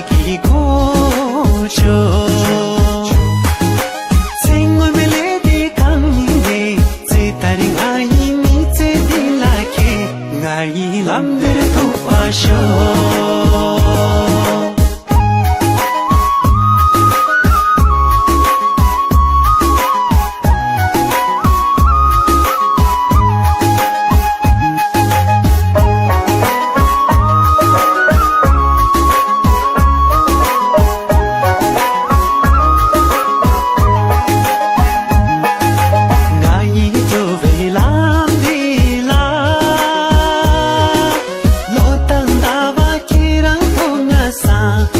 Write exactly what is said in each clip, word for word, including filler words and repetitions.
གི་གོ་ཆོད། ཚེ་སྔོན་མའི་ལས་དེ་གང་ཡིན་ནའི། ཚེ་ད་རིང་ང་ཡི་མི་ཚེ་འདི་ལ་ཁྱེད་ང་ཡི་ལམ་འདིར་ཐུག་པར་ཤོག། ང་ཡི་འགྲོ་བའི་ལམ་འདི་ལ། ལོ་དང་ཟླ་བ་ཁྱེད་རང་མཐོང་ང་སང་།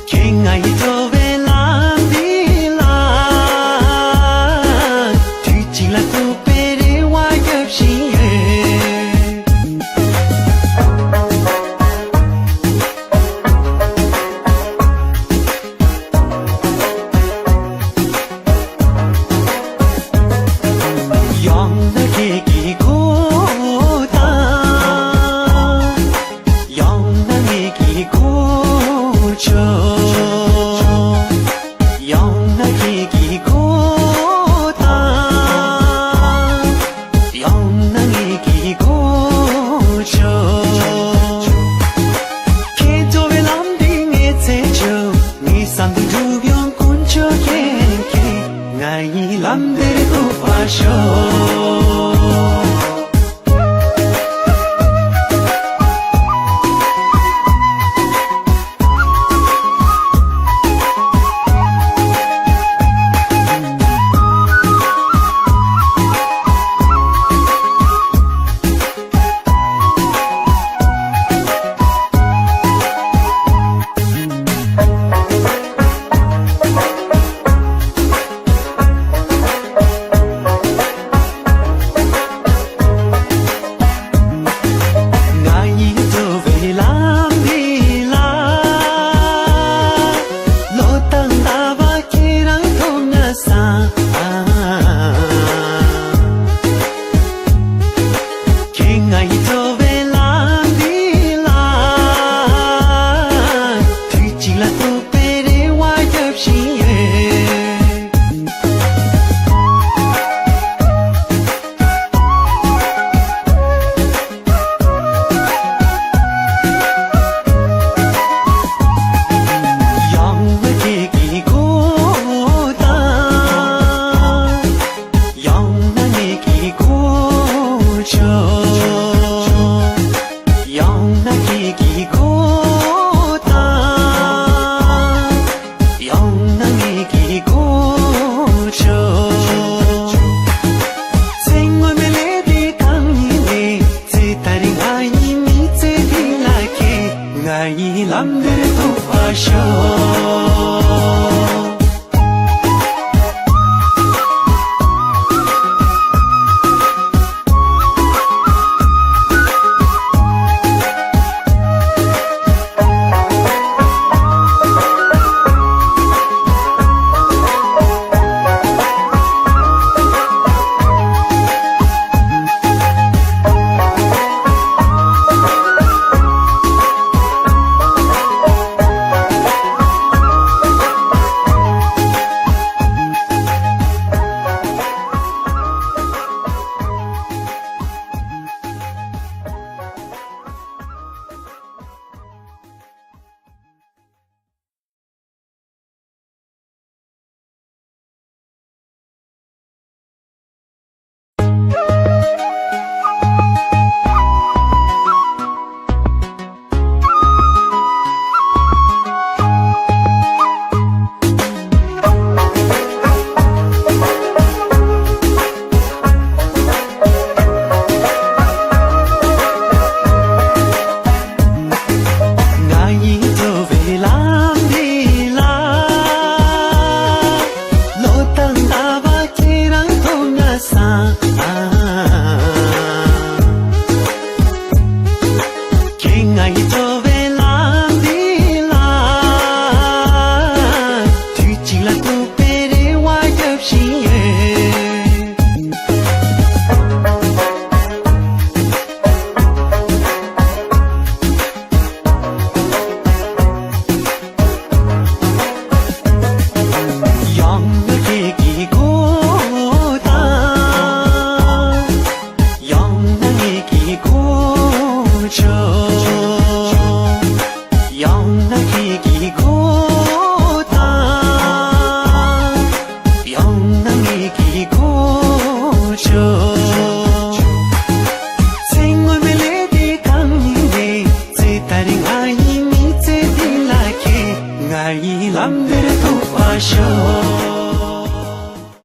ཁྱེད་ང་ཡི་འགྲོ་བའི་ལམ་འདི་ལ། དུས་གཅིག་ལ་ཐུག་པའི་རེ་བ་རྒྱབ་བཞིན་ཡོད། ཡང་ན་ཁྱེད་ཀྱི་གོ་དང་། ཡང་ན་ངེད་ཀྱི་གོ་ཆོད། ཡང་ན་ཁྱེད་ཀྱི་གོ་དང་། ཡང་ན་ངེད་ཀྱི་གོ་ཆོད། ཁྱེད་འགྲོ་བའི་ལམ་འདི་ངའི་ཚེ་ཆོད། ངའི་བསམ་དོན་འགྲུབ་ཡོང་དཀོན་མཆོག་མཁྱེན། ཁྱེད་ང་ཡི་ལམ་འདིར་ཐུག་པར་ཤོག། ང་ཡི་འགྲོ་བའི་ལམ་འདི་ལ། ལོ་དང་ཟླ་བ་ཁྱེད་རང་མཐོང་ང་སང་། ཁྱེད་ང་ཡི་འགྲོ་བའི་ལམ་འདི་ལ། དུས་གཅིག་ལ་ཐུག་པའི་རེ་བ་རྒྱབ་བཞིན་ཡོད། ཡང་ན་ཁྱེད་ཀྱི་གོ་དང་། ཡང་ན་ངེད་ཀྱི་གོ་ཆོད། ཡང་ན་ཁྱེད་ཀྱི་གོ་དང་། ཡང་ན་ངེད་ཀྱི་གོ་ཆོད། ཚེ་སྔོན་མའི་ལས་དེ་གང་ཡིན་ནའི། ཚེ་ད་རིང་ང་ཡི་མི་ཚེ་འདི་ལ་ཁྱེད་ང་ཡི་ལམ་འདིར་ཐུག་པར་ཤོག། ང་ཡི་འགྲོ་བའི་ལམ་འདི་ལ། ལོ་དང་ཟླ་བ་ཁྱེད་རང་མཐོང་ང་སང་། ཁྱེད་ང་ཡི་འགྲོ་